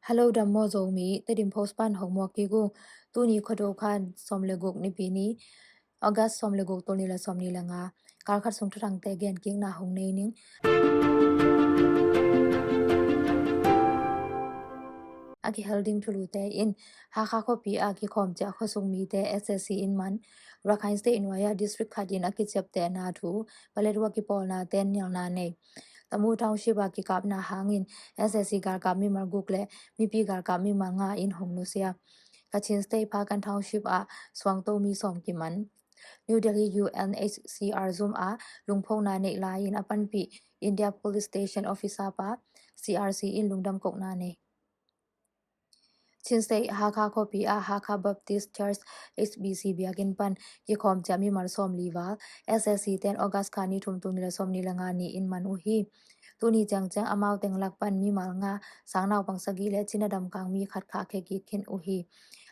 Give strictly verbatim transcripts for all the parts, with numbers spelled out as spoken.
Hello, dam maw Zomi, Tedim Post pan hong muak kik ung. Tuni Khuado kha sawm le guk, Nipi ni, August sawm le guk, tul nih le sawm nih le nga. Kal khat sung thuthangte gen kikna hong nei ning. A kihel ding thulute in, Hakha khuapi a kikhawm ciah khuasung mite S A C in man, Rakhine State nuai-ah district khat in a kiciaptehna thu, Paletwa kipawlna ten nialna nei. Tamu Township a kikapna hangin S A C galkap mimal guk le mipi galkap mimal nga in hong nusia. Kachin State Phakan Township ah suangto mi sawm kiman. New Delhi U N H C R zum ah lungphona neih lai-in a panpih India Police Station Officer pa C R C in lungdam kokna nei. Chin State Hakha khuapi ah Hakha Baptist Church H B C biakinn pan kikhawm ciah mimal sawm li val S A C ten August kha ni thum, tul nih le sawm nih le nga ni in man uh hi. Tuni ciangciang amau teng lak pan mimal nga, sang naupang sagih le Chin a damkang mi khat khahkhia kik khin uh hi.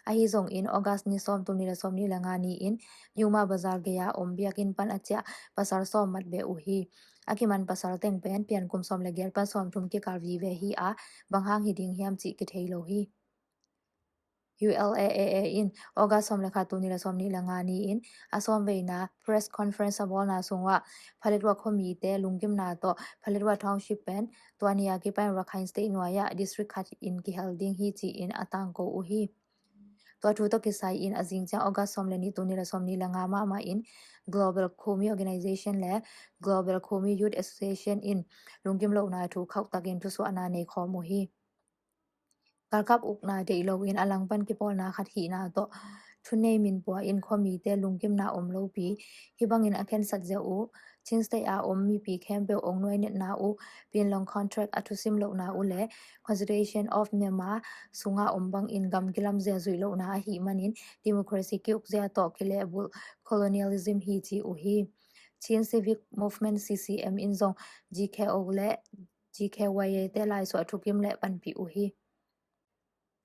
Ahi zongin August ni sawm, tul nih le sawm nih le nga ni in New Ma Bazar gei-a om biakinn pan a ciah pasal sawm mat beh uh hi. A kiman pasal teng pen pian kum sawm le giat pan sawm thum kikal vive hi a, bang hang hi ding hiam cih kithei lo hi. U L A A A in August sawm le khat, tul nih le sawm nih le nga ni in a sawmveina press conference a bawlna sungah Paletwa khuamite lunggimna tawh Paletwa Township pen tua ni a kipan Rakhine State nuai-ah district khat in kihel ding hi ci-in a tangko uh hi. Tua thu tawh kisai in a zing ciang August sawm le nih, tul nih le sawm nih le nga mahmah in Global Khumi Organization le Global Khumi Youth Association in lunggim lohna thu khauhtakin thusuahna nei khawm uh hi. Galkap ukna deih loin a langpan kipawlna khat hihna tawh thunei min pua in khuamite lunggimna om lopi. Hih bangin a khensat ziau uh Chin State a om mipi khempeuh ong nuainetna uh, Pinlong Contract a thusim lohna uh le Constitution of Myanmar sunga om bangin gam kilamzia zuih lohna ahih manin democracy ki-ukzia tawh kilehbulh colonialism hi ci uh hi. Chin Civic Movement C C M in zong G K O le G K Y A te laisuah thukim le panpih uh hi.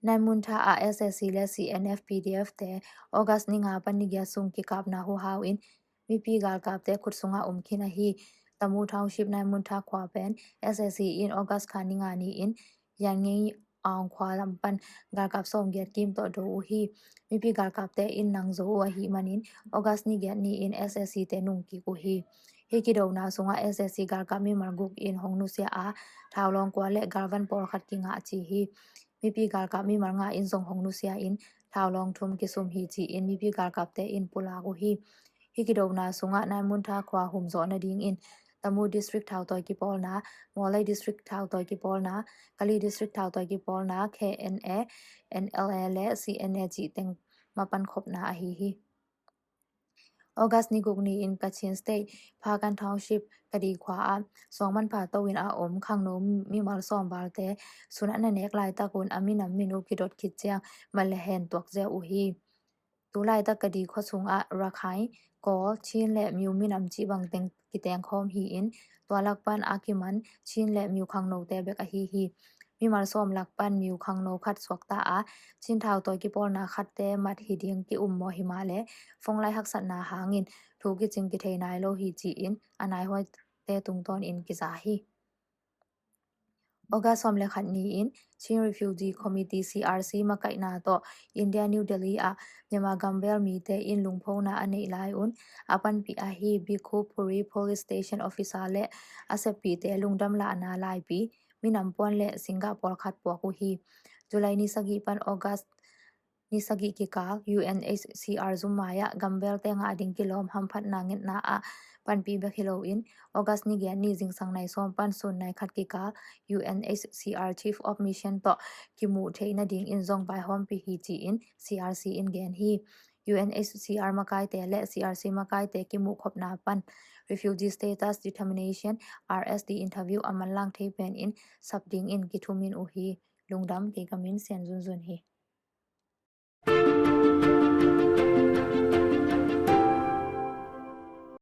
Nine Muntha ah S A C le C N F P D F te August ni nga pan ni giat sung kikapna huhau in mipi galkapte khut sunga om khin ahi. Tamu Township Nine Muntha khua pen S A C in August kha ni nga ni in Yangngei Aung khua lam pan galkap sawm giat kim tawh do uh hi. Mipi galkapte in nang zo uh ahih manin August ni giat ni in S A C te nung kik uh hi. Hih kidona sungah S A C galkap mimal guk in hong nusia a, thaulawng kua le galvan pawlkhat kingah ci hi. Mipi galkap mimal nga in zong hong nusia in thaulawng thum kisum hi ci-in mipi galkapte in pulak uh hi. Hih kidona sungah Nine Muntha khua humzawh nadingin Tamu District thautawi kipawlna, Mawlai District thautawi kipawlna, Kali District thautawi kipawlna, K N A, N L A le C N A cih teng mapan khopna ahi hi. August ni guk ni in Kachin State Phakan Township Kadi khua ah suang manpha to in a om khangno mimal sawm valte sun a na nek laitak un a minam min uh kidot khit ciang mal le hen tuak ziau uh hi. Tu laitak Kadi khua sungah Rakhine, Kawl, Chin le Myo minam cih bang teng kiteng khawm hi-in tua lak pan a kiman Chin le Myo khangnote bek ahi hi. Mimal sawm lak pan Myo khangno khat suakta a, Chin thautawi kipawlna khatte mat hi ding ki-um maw hi mah le, phone lai haksatna hangin thu kicing kithei nai lo hi ci-in a naihuaite tungtawnin kiza hi. August sawm le khat ni in Chin Refugee Committee, C R C, makaihna tawh India New Delhi ah Myanmar gamvel mite in lungphona a neih lai un a panpih ahi Bhikkhupuri Police Station Officer le a seppihte lungdam lahna laipi minam puan le singgah pawlkhat puak uh hi. July ni sagih pan August ni sagih kikal U N H C R zum mai-ah gamvelte ngah ding kilawm hamphatna ngetna ah panpih bek hi loin August ni giat ni zingsang nai sawm pan sun nai khat kikal U N H C R Chief of Mission tawh kimuh theih nadingin zong vaihawmpih hi ci-in C R C in gen hi. U N H C R makaite le C R C makaite kimuh khopna pan Refugee Status Determination, R S D, interview a manlang thei penin sap dingin kithumin uh hi. Lungdam, kei ka min Sian Zun Zun hi.